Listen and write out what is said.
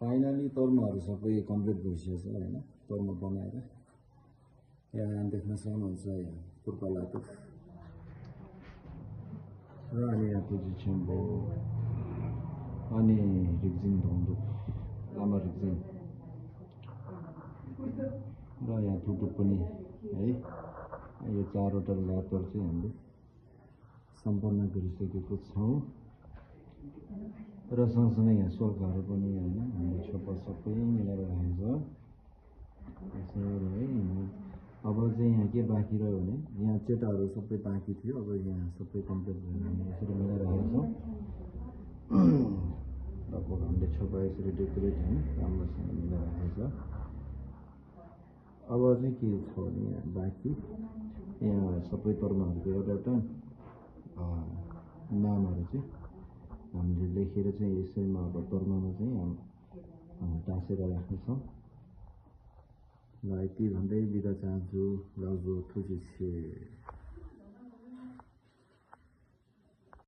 Finally तर्माहरू सबै complete भइसकेको छ हैन तर्मा बनाएर यहाँ देख्न सक्नुहुन्छ यहाँ पुर्कालाको र अनि यहाँ पोजिसन भयो अनि रिक्जिन धोन्दो लामा रिक्जिन र यहाँ थुटुक पनि है यो चारवटा ल्यापर चाहिँ हामीले सम्पन्न गरिसकेको छौँ र सँगसँगै यहाँ सोल्काहरू पनि हैन हामीले छोपा सबै मिलाएर राखेको छ है। अब चाहिँ यहाँ के बाँकी रह्यो भने यहाँ चेटाहरू सबै बाँकी थियो अब यहाँ सबै कम्प्लिट गरेर हामीले यसरी मिलाएर राखेको छौँ। लगभग हामीले छोपा यसरी डेकोरेट हैन राम्रोसँग मिलाएर राखेको छ। अब चाहिँ के छ भने यहाँ बाँकी यहाँ सबै तर्माहरूको एउटा नामहरू चाहिँ हामीले लेखेर चाहिँ यसैमा अब तर्मामा चाहिँ टाँसेर राख्नेछौँ। ल यति भन्दै बिदा चाहन्छु। लाउजो थुसी